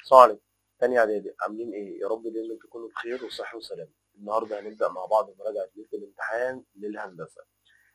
السلام عليكم. تاني اعدادي، عاملين ايه؟ يا رب دايما تكونوا بخير وصحة وسلامة. النهارده هنبدأ مع بعض مراجعة ليلة الامتحان للهندسة.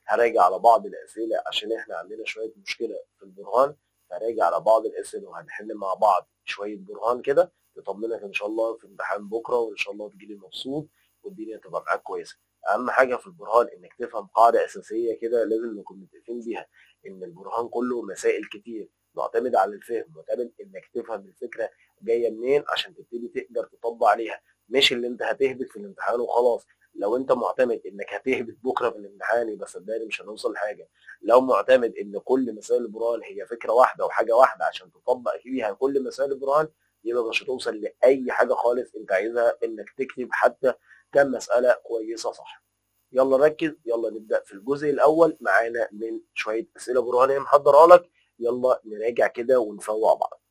هراجع على بعض الأسئلة عشان احنا عندنا شوية مشكلة في البرهان، فهراجع على بعض الأسئلة وهنحل مع بعض شوية برهان كده تطمنك إن شاء الله في امتحان بكرة، وإن شاء الله تجيلي مبسوط والدنيا تبقى معاك كويسة. أهم حاجة في البرهان إنك تفهم قاعدة أساسية كده لازم نكون متفقين بيها، إن البرهان كله مسائل كتير معتمد على الفهم، معتمد إنك تفهم الفكرة جاية منين عشان تبتدي تقدر تطبق عليها، مش اللي انت هتهبط في الامتحان وخلاص. لو انت معتمد انك هتهبط بكره في الامتحان يبقى صدقني مش هنوصل لحاجة. لو معتمد ان كل مسائل البرهان هي فكرة واحدة وحاجه واحدة عشان تطبق فيها كل مسائل البرهان، يبقى مش هتوصل لاي حاجة خالص انت عايزها انك تكتب حتى كم مسالة كويسة صح. يلا ركز، يلا نبدا في الجزء الاول. معانا من شوية اسئلة برهانيه محضرها لك، يلا نراجع كده ونفوق بعض.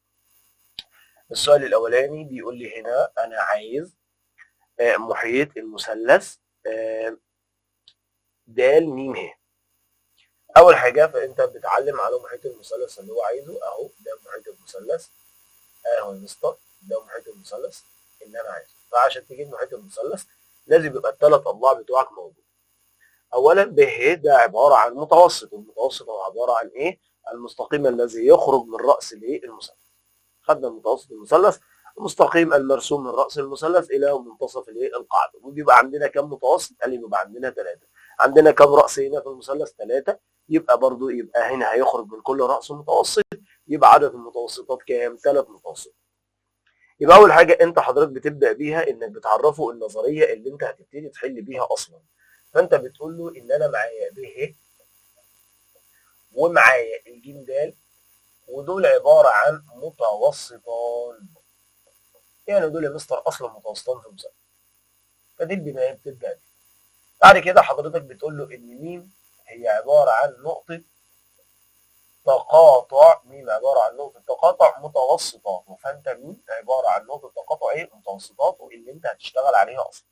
السؤال الاولاني بيقول لي هنا انا عايز محيط المثلث د م ه. اول حاجة فانت بتعلم على محيط المثلث اللي هو عايزه، اهو ده محيط المثلث، اهو يا مستر ده محيط المثلث اللي انا عايزه. فعشان تجيب محيط المثلث لازم يبقى الثلاث اضلاع بتوعك موجود. اولا ب ه ده عبارة عن متوسط، المتوسط هو عبارة عن ايه؟ المستقيم الذي يخرج من راس الايه؟ المثلث. خدنا المتوسط المثلث، المستقيم المرسوم من راس المثلث الى منتصف الايه؟ القاعدة. وبيبقى عندنا كم متوسط؟ قال لي بيبقى عندنا 3. عندنا كم راس هنا في المثلث؟ 3. يبقى برضو يبقى هنا هيخرج من كل راس متوسط، يبقى عدد المتوسطات كام؟ 3 متوسط. يبقى اول حاجة انت حضرتك بتبدا بيها انك بتعرفه النظرية اللي انت هتبتدي تحل بيها اصلا. فانت بتقول له ان انا معايا ب ه ومعايا الجيم د، ودول عبارة عن متوسطان. يعني دول يا مستر اصلا متوسطان في المثلث. فدي البداية بتبدا بيها. بعد كده حضرتك بتقول له ان م هي عبارة عن نقطة تقاطع، م عبارة عن نقطة تقاطع متوسطات، فانت م عبارة عن نقطة تقاطع ايه؟ متوسطات، واللي انت هتشتغل عليها اصلا.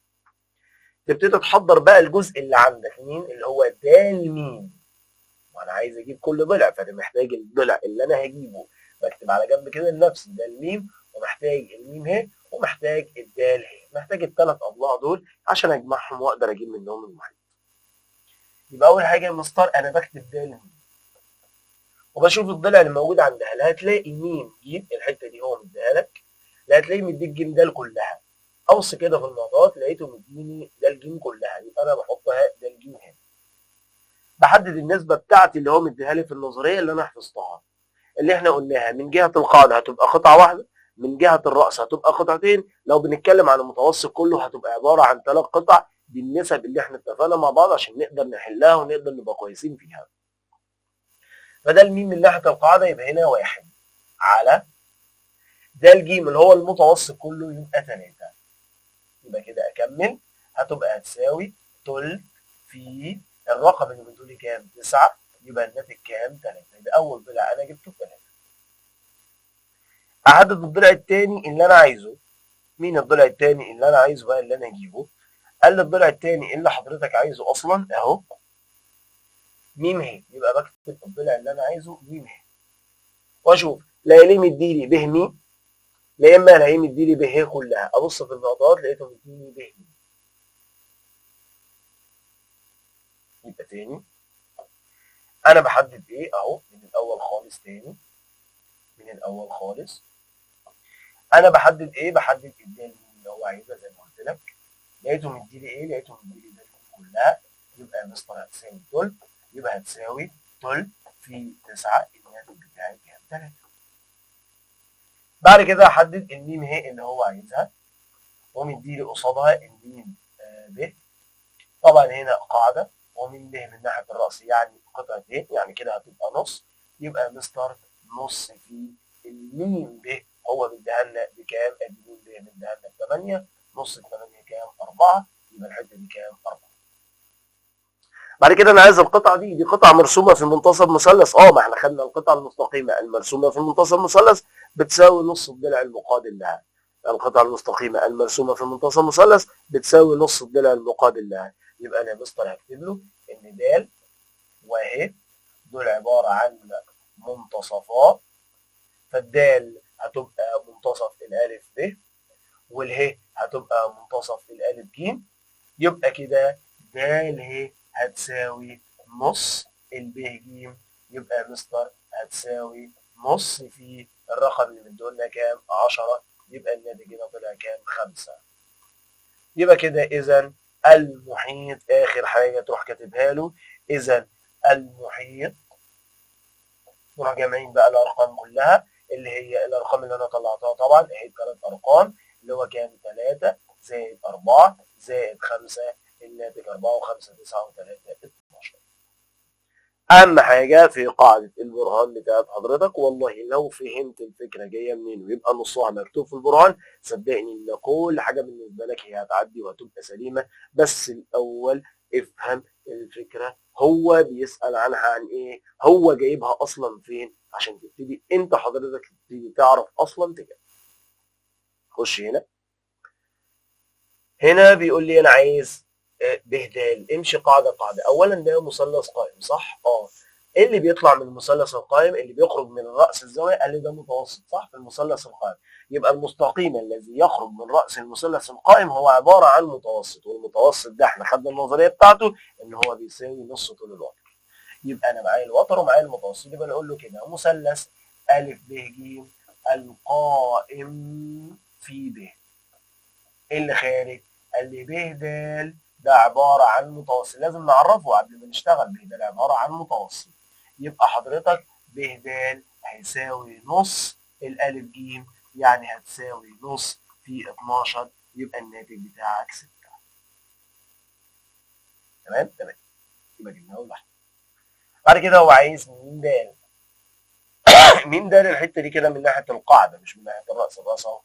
تبتدي تحضر بقى الجزء اللي عندك مين؟ اللي هو د م. وانا عايز اجيب كل ضلع، فانا محتاج الضلع اللي انا هجيبه، بكتب على جنب كده لنفسي ده الميم، ومحتاج الميم ه، ومحتاج الدال ه، محتاج الثلاث اضلاع دول عشان اجمعهم واقدر اجيب منهم المحيط. يبقى اول حاجة يا مستر انا بكتب د م وبشوف الضلع اللي موجود عندها، لا هتلاقي ميم ج الحتة دي هو مديها لك، لا هتلاقي مديك ج د كلها. ابص كده في المعطيات لقيته مديني د ج كلها، يبقى انا بحطها د ج هنا. بحدد النسبة بتاعتي اللي هو مديها لي في النظرية اللي انا حفظتها، اللي احنا قلناها من جهة القاعدة هتبقى قطعه واحدة، من جهة الراس هتبقى قطعتين، لو بنتكلم عن المتوسط كله هتبقى عبارة عن 3 قطع. دي النسب اللي احنا اتفقنا مع بعض عشان نقدر نحلها ونقدر نبقى كويسين فيها. فده الميم من ناحية القاعدة يبقى هنا 1 على ده الجيم اللي هو المتوسط كله يبقى 3. يبقى كده اكمل هتبقى هتساوي تلت في الرقم اللي بتقولي كام؟ 9، يبقى الناتج كام؟ 3. يبقى اول ضلع انا جبته 3. احدد الضلع الثاني اللي انا عايزه. مين الضلع الثاني اللي انا عايزه بقى اللي انا اجيبه؟ قال لي الضلع الثاني اللي حضرتك عايزه اصلا اهو م ه، يبقى بكتب الضلع اللي انا عايزه م ه، واشوف لا يا مديلي ب م، لا اما الاقيه مديلي ب ه كلها. ابص في المعطيات لقيته مديني ب م. يبقى تاني انا بحدد ايه اهو من الاول خالص، تاني من الاول خالص انا بحدد ايه؟ بحدد الدال اللي هو عايزها زي ما قلت لك. لقيته مديلي ايه؟ لقيته مديلي دال كلها، يبقى يا مستر هتساوي تلت، يبقى هتساوي تلت في 9، الناتج بتاعي كام؟ 3. بعد كده احدد الميم ه اللي هو عايزها، ومديلي قصادها الميم ب. طبعا هنا قاعدة، وميم ب من ناحية الراس يعني قطعتين، يعني كده هتبقى نص، يبقى مستر نص في الميم ب هو مديها لنا بكام؟ ادي ميم ب مديها لنا ب 8، نص 8 كام؟ 4، يبقى الحتة دي كام؟ 4. بعد كده انا عايز القطعة دي، دي قطعه مرسومه في منتصف مثلث، ما احنا خدنا القطعة المستقيمة المرسومه في منتصف مثلث بتساوي نص الضلع المقابل لها. القطعة المستقيمة المرسومه في منتصف مثلث بتساوي نص الضلع المقابل لها، يبقى انا يا مستر هكتب له ان د وه دول عبارة عن منتصفات، فالدال هتبقى منتصف الالف ب، واله هتبقى منتصف الالف ج. يبقى كده د ه هتساوي نص الب ج، يبقى مستر هتساوي نص في الرقم اللي مديهولنا كام؟ 10، يبقى الناتج هنا طلع كام؟ 5. يبقى كده اذا المحيط، اخر حاجة تروح كاتبها له، اذا المحيط نروح جامعين بقى الارقام كلها اللي هي الارقام اللي انا طلعتها طبعا اهي 3 ارقام اللي هو كام؟ 3 زائد 4 زائد 5، الناتج 4 و5 9 و3 12. اهم حاجة في قاعدة البرهان بتاعت حضرتك، والله لو فهمت الفكرة جاية منين ويبقى نصها مكتوب في البرهان، صدقني ان كل حاجة بالنسبة لك هي هتعدي وهتبقى سليمة. بس الاول افهم الفكرة، هو بيسال عنها عن ايه، هو جايبها اصلا فين، عشان تبتدي انت حضرتك تبتدي تعرف اصلا تجاوب. خش هنا، هنا بيقول لي انا عايز ب د، امشي قاعدة قاعدة. اولا ده مثلث قائم صح؟ ايه اللي بيطلع من المثلث القائم؟ اللي بيخرج من راس الزاوية، قال لي ده متوسط صح؟ في المثلث القائم يبقى المستقيم الذي يخرج من راس المثلث القائم هو عبارة عن متوسط، والمتوسط ده احنا خدنا النظرية بتاعته ان هو بيساوي نص طول الوتر. يبقى انا معايا الوتر ومعايا المتوسط، يبقى نقول له كده مثلث ا ب ج القائم في ب، ايه اللي خارج؟ قال لي ب د ده عبارة عن متوسط، لازم نعرفه قبل ما نشتغل. ب د عبارة عن متوسط، يبقى حضرتك ب د هيساوي نص الألف ج، يعني هتساوي نص في 12، يبقى الناتج بتاعك 6. تمام؟ تمام. يبقى جبناه لوحده. بعد كده هو عايز م د. م د الحتة دي كده من ناحية القاعدة مش من ناحية الرأس، الرأس أهو.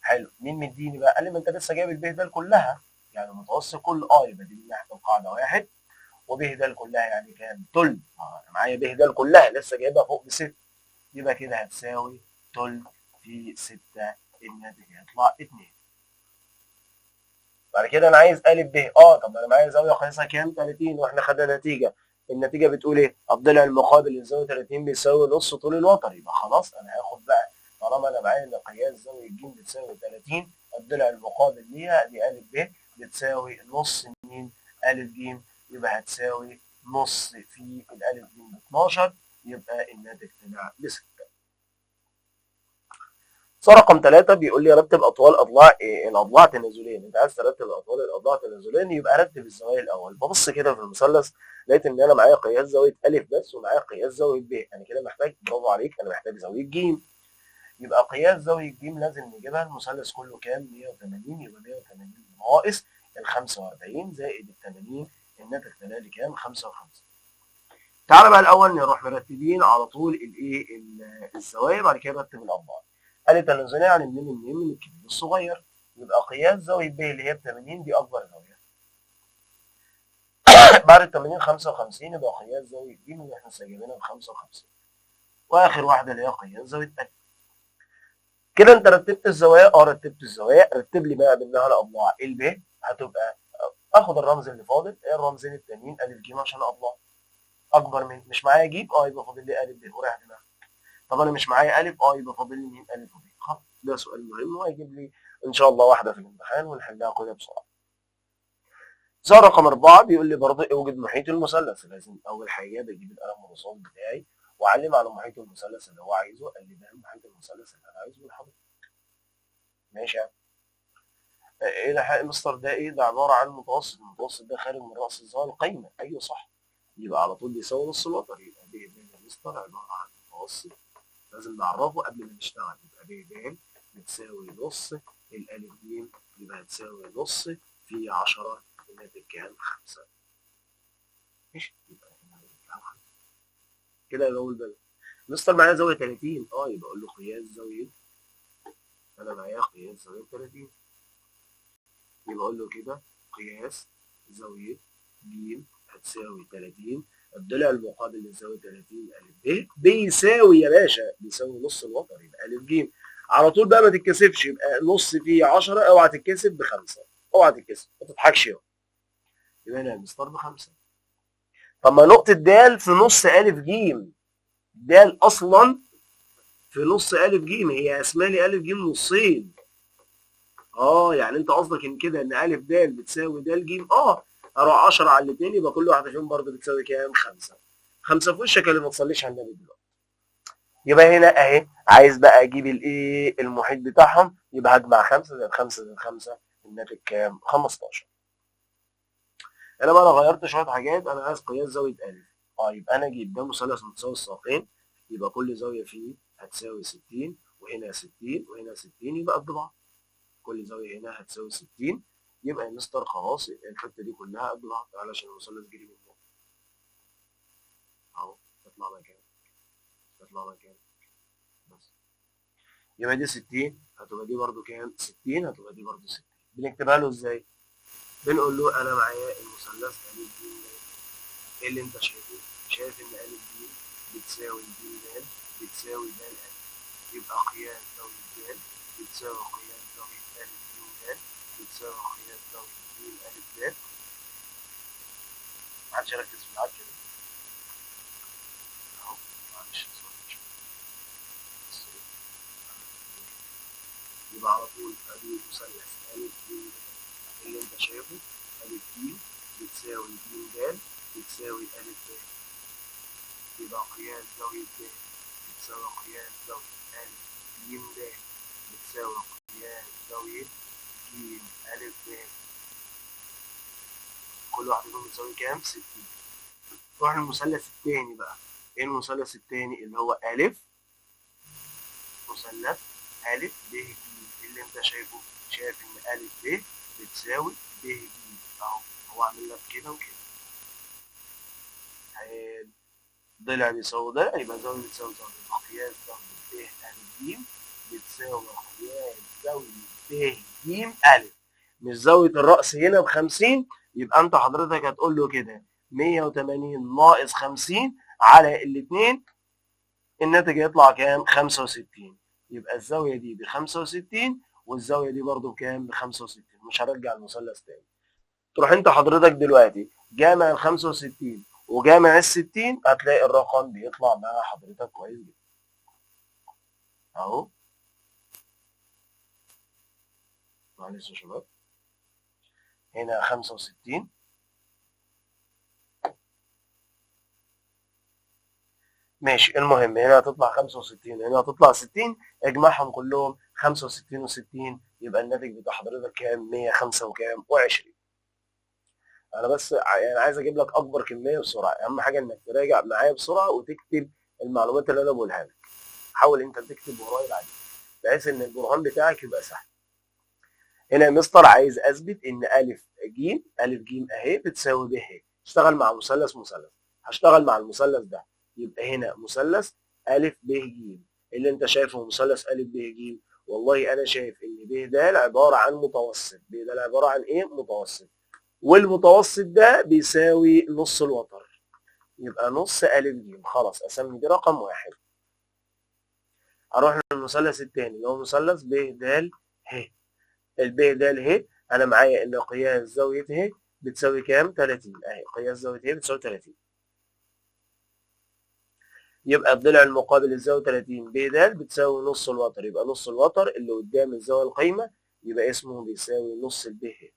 حلو، مين مديني بقى؟ قال لي ما أنت لسه جايب الب د كلها، يعني المتوسط كله يبقى دي من ناحية القاعدة 1، وب د كلها يعني كام؟ تلت. انا معايا ب د كلها لسه جايبها فوق ب6، يبقى كده هتساوي تلت في 6، الناتج هيطلع 2. بعد كده انا عايز ا ب، طب انا معايا زاوية قياسها كام؟ 30، واحنا خدنا نتيجة، النتيجة بتقول ايه؟ الضلع المقابل للزاويه 30 بيساوي نص طول الوتر، يبقى خلاص انا هاخد بقى طالما انا معايا ان قياس زاوية ج بتساوي 30، الضلع المقابل ليها دي ا ب بتساوي نص مين؟ ا ج، يبقى هتساوي نص في الالف ج ب 12، يبقى الناتج طلع ب 6. سؤال رقم 3 بيقول لي رتب اطوال اضلاع ايه؟ الاضلاع تنازليا. انت عايز ترتب اطوال الاضلاع تنازليا، يبقى رتب الزوايا الاول. ببص كده في المثلث لقيت ان انا معايا قياس زاوية ا بس ومعايا قياس زاوية ب، انا كده محتاج، برافو عليك، انا محتاج زاوية ج. يبقى قياس زاوية ج لازم نجيبها، المثلث كله كام؟ 180، يبقى 180 ناقص ال 45 زائد ال 80، الناتج طلع لي كام؟ 55. تعالى بقى الاول نروح مرتبين على طول الايه؟ الزوايا، بعد كده نرتب الاضلاع. قال لي تنازليا يعني منين منين؟ من الكبير للصغير. يبقى قياس زاوية ب اللي هي ب 80 دي اكبر زاوية. بعد ال 80 55، يبقى قياس زاوية ج اللي احنا سجلناها ب 55. واخر واحدة اللي هي قياس زاوية أ. كده انت رتبت الزوايا؟ رتبت الزوايا. رتب لي بقى منها الاضلاع. الب هتبقى اخد الرمز اللي فاضل، ايه الرمزين التانيين؟ ا ج عشان اضلاع اكبر من، مش معايا ج يبقى فاضل لي ا ب ورايح دماغك. طب انا مش معايا ا يبقى فاضل لي مين؟ ا وب. خلاص ده سؤال مهم وهيجيب لي ان شاء الله واحدة في الامتحان ونحلها كلها بسرعة. سؤال رقم 4 بيقول لي برضه اوجد محيط المثلث. لازم اول حاجة بجيب القلم الرصاص بتاعي واعلم على محيط المثلث اللي هو عايزه. قال لي ده محيط المثلث اللي انا عايزه من حضرتك. ماشي يعني. ايه ده مستر؟ ده ايه؟ ده عبارة عن متوسط، المتوسط ده خارج من راس الزاوية القايمة. ايوه صح، يبقى على طول بيساوي نص الوتر. يبقى ب د يا مستر عبارة عن متوسط، لازم نعرفه قبل ما نشتغل. يبقى ب د بتساوي نص الالف ج، يبقى هتساوي نص في 10، الناتج كام؟ 5. ماشي، يبقى هنا 5 كده. يبقى اول بلد مستر معايا زاوية 30، يبقى اقول له قياس زاوية، انا معايا قياس زاوية 30، يبقى اقول له كده قياس زاوية ج هتساوي 30، الضلع المقابل للزاويه 30 ا ب بيساوي يا باشا بيساوي نص الوتر، يبقى ا ج على طول بقى ما تتكسفش، يبقى نص في 10، اوعى تتكسف ب5، اوعى تتكسف، ما تضحكش يا يبقى هنا المستر ب5. طب ما نقطة د في نص ا ج، د اصلا في في نص أ ج، هي قسمه لي أ ج نصين. يعني انت قصدك ان كده ان أ د بتساوي د ج؟ اروح 10 على الاثنين، يبقى كل واحدة فيهم برضه بتساوي كام؟ 5. 5 في وشك اللي ما تصليش على النبي دلوقتي. يبقى هنا اهي عايز بقى اجيب الايه؟ المحيط بتاعهم، يبقى هجمع 5 زائد 5 زائد 5، الناتج كام؟ 15. انا بقى غيرت شوية حاجات، انا عايز قياس زاوية أ. يبقى انا اجيب ده مثلث متساوي الساقين، يبقى كل زاوية فيه هتساوي 60، وهنا 60 وهنا 60، يبقى قد بعض. كل زاوية هنا هتساوي 60، يبقى يا مستر خلاص الحتة دي كلها قد بعض علشان المثلث جري منه اهو، تطلع مكان تطلع مكان بس. يبقى دي 60 هتبقى دي برده كام؟ 60، هتبقى دي برده 60. بنكتبها له ازاي؟ بنقول له انا معايا المثلث أ ج د، ايه اللي انت شايفه؟ شايف ان أ ج بتساوي ج د بتساوي د أ، يبقى قياس زاوية د بتساوي قياس زاوية أ ج د بتساوي قياس زاوية ج أ د. محدش يركز في العك كده اهو، معلش. يبقى على طول ادي مثلث أ ج د اللي انت شايفه أ ج بتساوي ج د بتساوي أ د، يبقى قياس زاوية د بتساوي قياس زاوية أ ج د بتساوي قياس زاوية ج أ د. كل واحدة فيهم بتساوي كام؟ 60. نروح للمثلث التاني بقى. ايه المثلث التاني؟ اللي هو أ مثلث أ ب ج، اللي انت شايفه شايف ان أ ب بتساوي ب ج اهو، هو عامل لك كده وكده. حلو، ضلع بيساوي ضلع، يبقى زاوية بتساوي زاوية، يبقى قياس زاوية ب أ ج بتساوي قياس زاوية ب ج أ. مش زاوية الرأس هنا ب50، يبقى انت حضرتك هتقول له كده 180 ناقص 50 على الاثنين، الناتج هيطلع كام؟ 65. يبقى الزاوية دي ب 65 والزاوية دي برضو بكام؟ ب 65. مش هرجع المثلث تاني. تروح انت حضرتك دلوقتي جامع ال 65 وجامع ال 60، هتلاقي الرقم بيطلع مع حضرتك كويس جدا اهو. معلش يا شباب، هنا 65 ماشي. المهم هنا هتطلع 65، هنا هتطلع 60، اجمعهم كلهم 65 و60، يبقى الناتج بتاع حضرتك كام؟ 105 وكام؟ و20. انا بس يعني عايز اجيب لك اكبر كمية بسرعة، اهم حاجة انك تراجع معايا بسرعة وتكتب المعلومات اللي انا بقولها لك. حاول انت تكتب ورايا بعدين بحيث ان البرهان بتاعك يبقى سهل. هنا يا مستر عايز اثبت ان أ ج أ ج اهي بتساوي ب ه. اشتغل مع مثلث مثلث، هشتغل مع المثلث ده، يبقى هنا مثلث أ ب ج اللي انت شايفه مثلث أ ب ج. والله انا شايف ان ب د عبارة عن متوسط، ب د عبارة عن ايه؟ متوسط، والمتوسط ده بيساوي نص الوتر، يبقى نص أ ج. خلاص اسمي دي رقم واحد. اروح للمثلث الثاني اللي هو مثلث ب د ه. الب د ه انا معايا ان قياس زاوية ه بتساوي كام؟ 30 اهي، قياس زاوية ه بتساوي 30. يبقى الضلع المقابل للزاويه 30 ب د بتساوي نص الوتر، يبقى نص الوتر اللي قدام الزاوية القايمة يبقى اسمه بيساوي نص الب ه.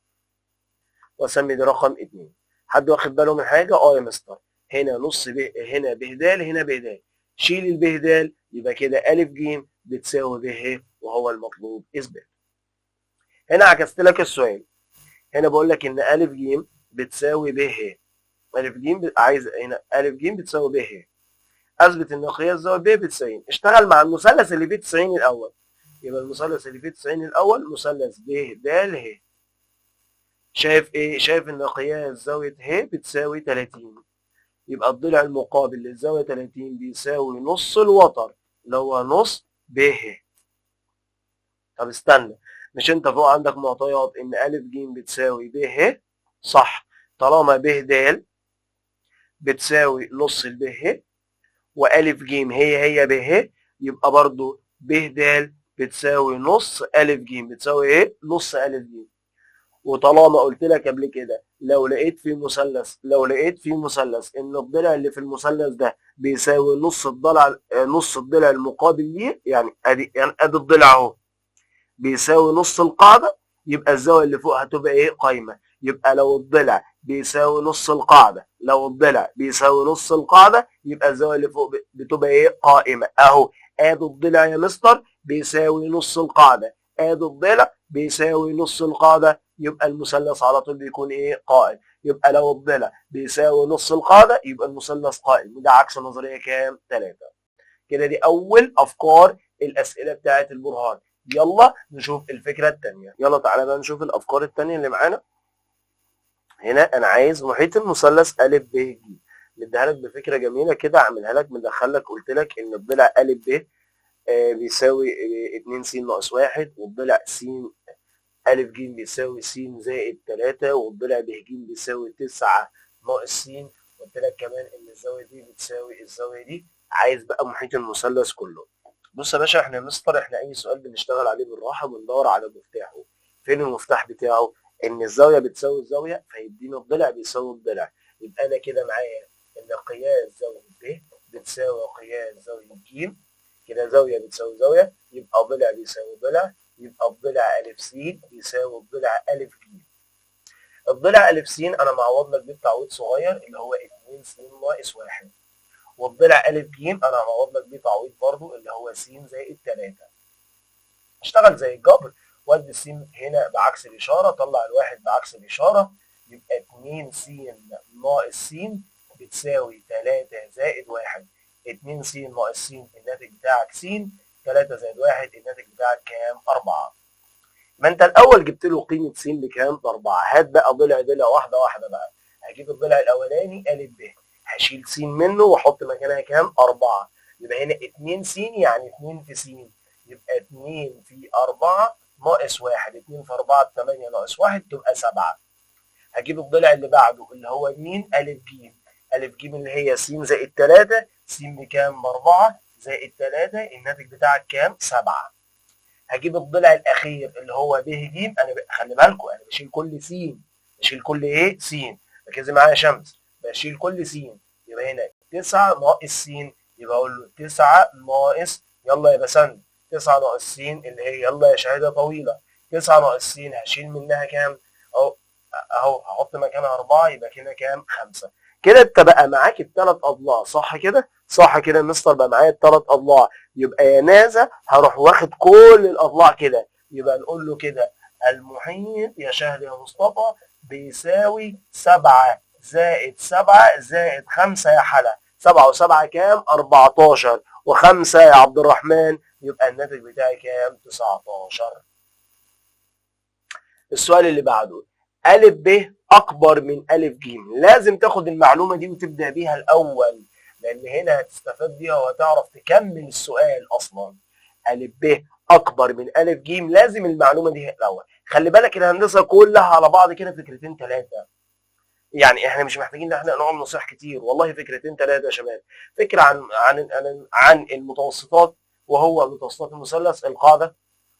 واسمي ده رقم 2. حد واخد باله من حاجة؟ يا مستر هنا نص ب، هنا ب د، هنا ب د، شيل الب د يبقى كده أ ج بتساوي ب ه، وهو المطلوب اثباته. هنا عكست لك السؤال، هنا بقول لك ان أ ج بتساوي ب ه، أ ج عايز هنا أ ج بتساوي ب ه، اثبت ان قياس زاوية ب ب 90. اشتغل مع المثلث اللي فيه 90 الاول، يبقى المثلث اللي فيه 90 الاول مثلث ب د ه. شايف ايه؟ شايف ان قياس زاوية ه بتساوي 30، يبقى الضلع المقابل للزاويه 30 بيساوي نص الوتر اللي هو نص ب ه. طب استنى، مش انت فوق عندك معطيات ان أ ج بتساوي ب ه؟ صح، طالما ب د بتساوي نص الب ه وأ ج هي هي ب ه، يبقى برضو ب د بتساوي نص أ ج، بتساوي ايه؟ نص أ ج. وطالما قلت لك قبل كده لو لقيت في مثلث، لو لقيت في مثلث ان الضلع اللي في المثلث ده بيساوي نص الضلع، نص الضلع المقابل ليه، يعني ادي، يعني ادي الضلع اهو بيساوي نص القاعدة، يبقى الزاوية اللي فوق هتبقى ايه؟ قايمة. يبقى لو الضلع بيساوي نص القاعدة، لو الضلع بيساوي نص القاعدة يبقى الزاوية اللي فوق بتبقى ايه؟ قائمة. اهو ادي الضلع يا مستر بيساوي نص القاعدة، ادي الضلع بيساوي نص القاعدة، يبقى المثلث على طول بيكون ايه؟ قائم. يبقى لو الضلع بيساوي نص القاعدة يبقى المثلث قائم، وده عكس نظرية كام؟ 3. كده دي اول افكار الاسئلة بتاعت البرهان. يلا نشوف الفكرة الثانية. يلا تعالى بقى نشوف الافكار الثانية اللي معانا. هنا انا عايز محيط المثلث ا ب ج، مديها لك بفكره جميلة كده، عاملها لك مدخل لك، قلت لك ان الضلع ا ب بيساوي 2 س ناقص 1، والضلع س أ ج بيساوي س زائد 3، والضلع ب ج بيساوي 9 ناقص س. قلت لك كمان ان الزاوية دي بتساوي الزاوية دي. عايز بقى محيط المثلث كله. بص يا باشا، احنا يا مستر احنا اي سؤال بنشتغل عليه بالراحة بندور على مفتاحه. فين المفتاح بتاعه؟ ان الزاوية بتساوي الزاوية، فيدينا الضلع بيساوي الضلع. يبقى انا كده معايا ان قياس زاوية ب بتساوي قياس زاوية ج، كده زاوية بتساوي زاوية، يبقى ضلع بيساوي ضلع، يبقى الضلع أ س بيساوي الضلع أ ج. الضلع أ س أنا معوض لك بيه بتعويض صغير اللي هو 2 س ناقص 1، والضلع أ ج أنا معوض لك بيه تعويض برضو اللي هو س زائد 3. اشتغل زي الجبر، ودي س هنا بعكس الإشارة، طلع الواحد بعكس الإشارة، يبقى 2 س ناقص س بتساوي 3 زائد 1. 2 س ناقص س الناتج بتاعك س، 3 زائد 1 الناتج بتاعك كام؟ 4. ما انت الاول جبت له قيمة س بكام؟ ب4. هات بقى ضلع ضلع واحدة واحدة بقى. هجيب الضلع الاولاني أ ب، هشيل س منه واحط مكانها كام؟ 4. يبقى هنا 2 س يعني 2 في س، يبقى 2 في 4 ناقص 1، 2 في 4 ب 8 ناقص 1 تبقى 7. هجيب الضلع اللي بعده اللي هو مين؟ أ ج. أ ج اللي هي س زائد 3، س بكام؟ ب4 زائد 3 الناتج بتاعك كام؟ 7. هجيب الضلع الاخير اللي هو ب ج، انا خلي بالكم انا بشيل كل س، بشيل كل ايه؟ س. ركزي معايا يا شمس، بشيل كل س، يبقى هنا 9 ناقص س، يبقى اقول له 9 ناقص، يلا يا بسند، 9 ناقص س اللي هي، يلا يا شهادة طويلة، 9 ناقص س هشيل منها كام؟ اهو اهو هحط مكانها 4، يبقى كده كام؟ 5. كده انت بقى معاك الثلاث اضلاع، صح كده؟ صح كده يا مستر، بقى معايا الثلاث اضلاع. يبقى يا نازا هروح واخد كل الاضلاع كده، يبقى نقول له كده المحيط يا شهد يا مصطفى بيساوي 7 زائد 7 زائد 5 يا حلا، 7 و7 كام؟ 14، و5 يا عبد الرحمن، يبقى الناتج بتاعي كام؟ 19. السؤال اللي بعده أ ب أكبر من أ ج، لازم تاخد المعلومة دي وتبدأ بيها الأول، لأن هنا هتستفاد بيها وهتعرف تكمل السؤال أصلا. أ ب أكبر من أ ج، لازم المعلومة دي الأول. خلي بالك الهندسة كلها على بعض كده فكرتين ثلاثة، يعني احنا مش محتاجين ان احنا نقعد نصيح كتير، والله فكرتين ثلاثة يا شباب. فكرة عن عن عن, عن المتوسطات، وهو متوسطات المثلث القاعدة،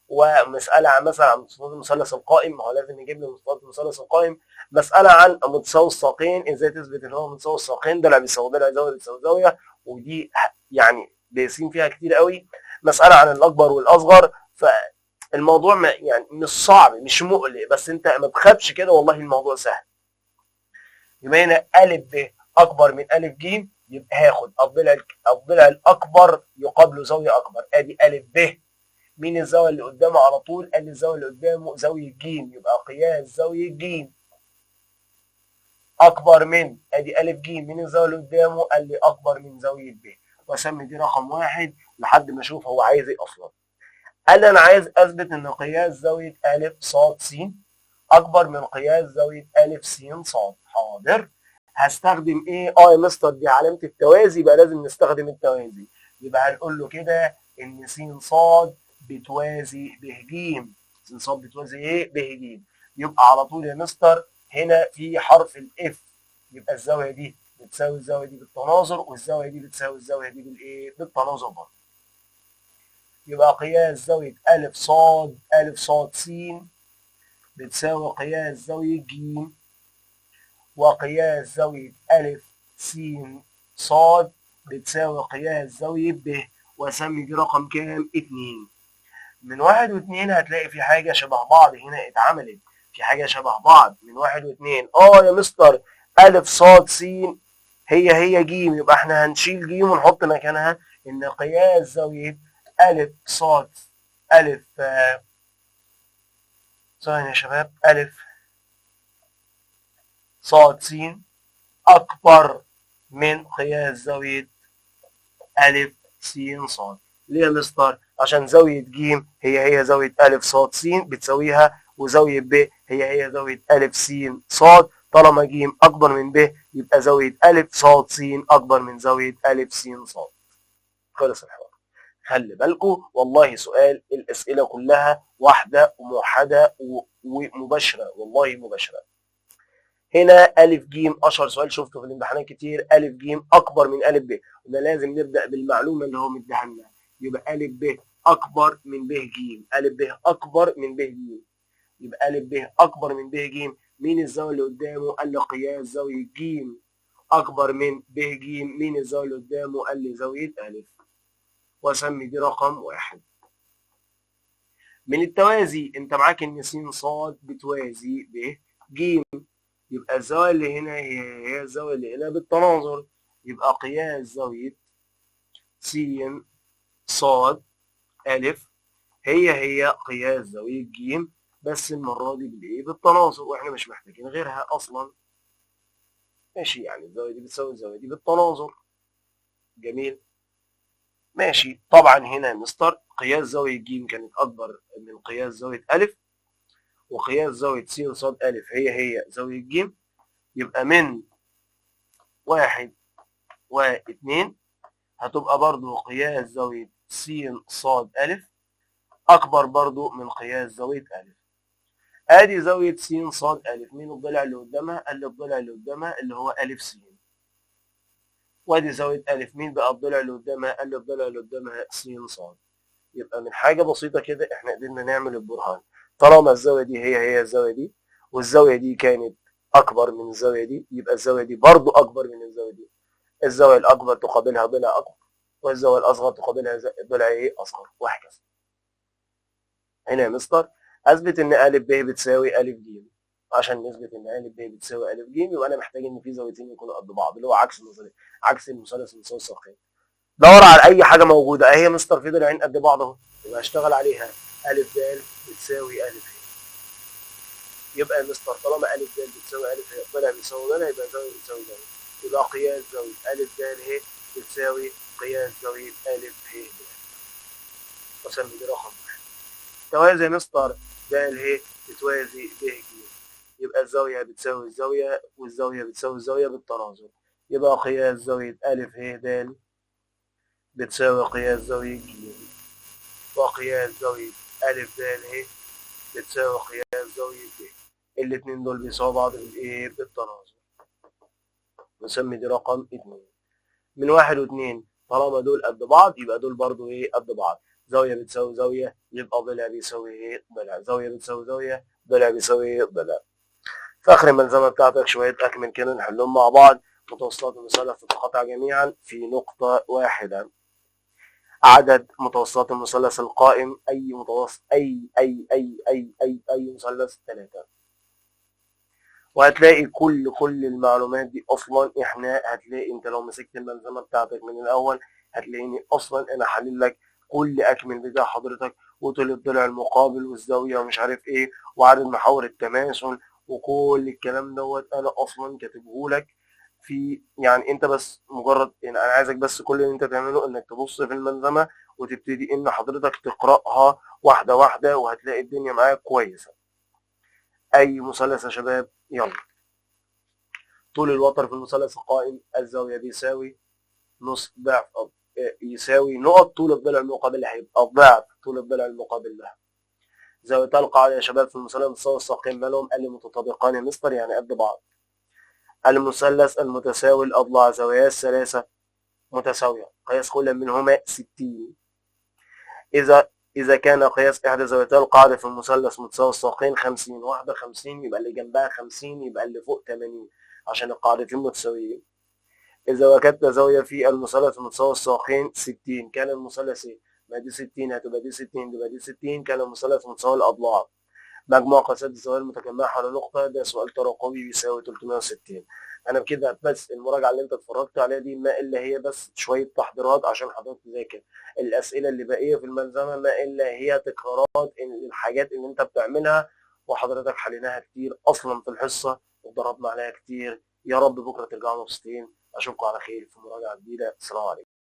ومسألة عن مثلا عن متوسطات المثلث القائم، ما هو لازم نجيب لي متوسطات المثلث القائم. مسألة عن متساوي الساقين، ازاي تثبت ان هو متساوي الساقين، ضلع بيساوي ضلع، زاوية بتساوي زاوية، ودي يعني دايسين فيها كتير قوي. مسألة عن الأكبر والأصغر. فالموضوع ما يعني مش صعب، مش مقلق، بس انت ما تخافش كده، والله الموضوع سهل. يبقى هنا أ ب أكبر من أ ج، يبقى هاخد الضلع الأكبر يقابله زاوية أكبر، أدي أ ب. مين الزاوية اللي قدامه على طول؟ قال الزاوية اللي قدامه زاوية ج، يبقى قياس زاوية ج أكبر من، أدي أ ج، مين الزاوية اللي قدامه؟ قال لي أكبر من زاوية ب، وأسمي دي رقم 1 لحد ما أشوف هو عايز إيه أصلا. قال لي أنا عايز أثبت إن قياس زاوية أ ص س أكبر من قياس زاوية أ س ص. حاضر، هستخدم إيه؟ يا مستر دي علامة التوازي، يبقى لازم نستخدم التوازي. يبقى هنقول له كده إن س ص بتوازي ب ج، س ص بتوازي ايه؟ ب ج. يبقى على طول يا مستر هنا في حرف ال F، يبقى الزاوية دي بتساوي الزاوية دي بالتناظر، والزاويه دي بتساوي الزاوية دي بالايه؟ بالتناظر برضه. يبقى قياس زاوية أ ص أ ص س بتساوي قياس زاوية ج وقياس زاوية أ س ص بتساوي قياس زاوية ب، وأسمي دي رقم كام؟ 2. من 1 و2 هتلاقي في حاجة شبه بعض هنا اتعملت، في حاجة شبه بعض من 1 و2. يا مستر أ ص س هي هي ج، يبقى احنا هنشيل ج ونحط مكانها إن قياس زاوية أ ص أ، ثواني يا شباب، أ ص س أكبر من قياس زاوية أ س ص. ليه يا مستر؟ عشان زاوية ج هي هي زاوية أ ص س بتساويها، وزاوية ب هي هي زاوية أ س ص. طالما ج أكبر من ب يبقى زاوية أ ص س أكبر من زاوية أ س ص. خلص الحوار. خلي بالكم والله سؤال الأسئلة كلها واحدة وموحدة ومباشرة، والله مباشرة. هنا أ ج أشهر سؤال شفته في الامتحانات كتير، أ ج أكبر من أ ب، وده لازم نبدأ بالمعلومة اللي هو مديها لنا. يبقى أ ب أكبر من ب ج، أ ب أكبر من ب ج، يبقى أ ب أكبر من ب ج. مين الزاوية اللي قدامه؟ قال لي قياس زاوية ج أكبر من ب ج. مين الزاوية اللي قدامه؟ قال لي زاوية أ، وأسمي دي رقم 1. من التوازي أنت معاك إن س ص بتوازي ب ج، يبقى الزاوية اللي هنا هي الزاوية اللي هنا بالتناظر، يبقى قياس زاوية س ص أ هي هي قياس زاوية ج، بس المرة دي بالإيه؟ بالتناظر، وإحنا مش محتاجين غيرها أصلا. ماشي، يعني الزاوية دي بتساوي الزاوية دي بالتناظر. جميل، ماشي. طبعا هنا يا مستر قياس زاوية ج كانت أكبر من قياس زاوية أ، وقياس زاوية س ص أ هي هي زاوية ج، يبقى من 1 و2 هتبقى برضو قياس زاوية س ص أ أكبر برضو من قياس زاوية أ. آدي زاوية س ص أ، مين الضلع اللي قدامها؟ قال لي الضلع اللي قدامها اللي هو أ س. وادي زاوية أ، مين بقى الضلع اللي قدامها؟ قال لي الضلع اللي قدامها س ص. يبقى من حاجة بسيطة كده احنا قدرنا نعمل البرهان. طالما الزاوية دي هي هي الزاوية دي، والزاوية دي كانت أكبر من الزاوية دي، يبقى الزاوية دي برضو أكبر من الزاوية دي. الزاوية الأكبر تقابلها ضلع أكبر، والزاوية الأصغر تقابلها ضلع إيه؟ أصغر، وهكذا. هنا يا مستر أثبت إن أ ب بتساوي أ ج. عشان نثبت إن أ ب بتساوي أ ج يبقى أنا محتاج إن في زاويتين يكونوا قد بعض، اللي هو عكس النظرية، عكس المثلث المتساوي الساقين. دور على أي حاجة موجودة، أهي يا مستر في ضلعين قد بعض أهو، يبقى أشتغل عليها. أ د بتساوي أ ه. يبقى يا مستر طالما أ د بتساوي أ ه، ضلع بيساوي ضلع، يبقى زاوية بتساوي زاوية، يبقى قياس زاوية أ د ه بتساوي قياس زاوية أ ه د. وأسمي دي رقم 1. توازي يا مستر د ه بتوازي ب ج، يبقى الزاوية بتساوي الزاوية، والزاوية بتساوي الزاوية بالتناظر، يبقى قياس زاوية أ ه د بتساوي قياس زاوية ج، وقياس زاوية أ د ه بتساوي قياس زاوية ب. الاتنين دول بيساووا بعض بالإيه؟ بالتناظر. نسمي دي رقم 2. من 1 و2 طالما دول قد بعض يبقى دول برضو إيه؟ قد بعض. زاوية بتساوي زاوية يبقى ضلع بيساوي إيه؟ ضلع. زاوية بتساوي زاوية، ضلع بيساوي إيه؟ ضلع. في آخر الملزمة بتاعتك شوية أكمل كده نحلهم مع بعض. متوسطات المثلث تتقاطع جميعا في نقطة واحدة. عدد متوسطات المثلث القائم أي متوسط أي أي أي أي أي أي مثلث 3. وهتلاقي كل المعلومات دي أصلا إحنا هتلاقي أنت لو مسكت الملزمة بتاعتك من الأول هتلاقيني أصلا أنا حلل لك كل أكمل بتاع حضرتك، وطول الضلع المقابل والزاوية ومش عارف إيه وعدد محاور التماثل وكل الكلام دوت أنا أصلا كاتبهولك في، يعني انت بس مجرد يعني انا عايزك بس كل اللي انت تعمله انك تبص في الملزمه وتبتدي ان حضرتك تقراها واحدة واحدة وهتلاقي الدنيا معاك كويسة. اي مثلث يا شباب؟ يلا. طول الوتر في المثلث القائم الزاوية بيساوي نص ضعف يساوي نقط طول الضلع المقابل، هيبقى ضعف طول الضلع المقابل له. زاويتا القاعدة يا شباب في المثلث المتساوي الساقين مالهم؟ قال لي متطابقان يا مستر، يعني قد بعض. المثلث المتساوي الأضلاع زواياه الثلاثة متساوية، قياس كل منهما 60. إذا إذا كان قياس إحدى زاويتي القاعدة في المثلث متساوي الساقين 50، واحدة 50 يبقى اللي جنبها 50 يبقى اللي فوق 80 عشان القاعدتين متساويين. إذا وجدت زاوية في المثلث متساوي الساقين 60، كان المثلث إيه؟ ما دي 60 هتبقى دي 60 تبقى دي 60، كان المثلث متساوي الأضلاع. مجموع قياسات الزوايا المتجمعة حول نقطة، ده سؤال تراكمي بيساوي 360. أنا بكده بس المراجعة اللي أنت اتفرجت عليها دي ما إلا هي بس شوية تحضيرات عشان حضرتك تذاكر. الأسئلة اللي باقية في الملزمة ما إلا هي تكرارات الحاجات اللي أنت بتعملها وحضرتك حليناها كتير أصلا في الحصة وضربنا عليها كتير. يا رب بكرة ترجعوا مبسوطين. أشوفكم على خير في مراجعة جديدة. السلام عليكم.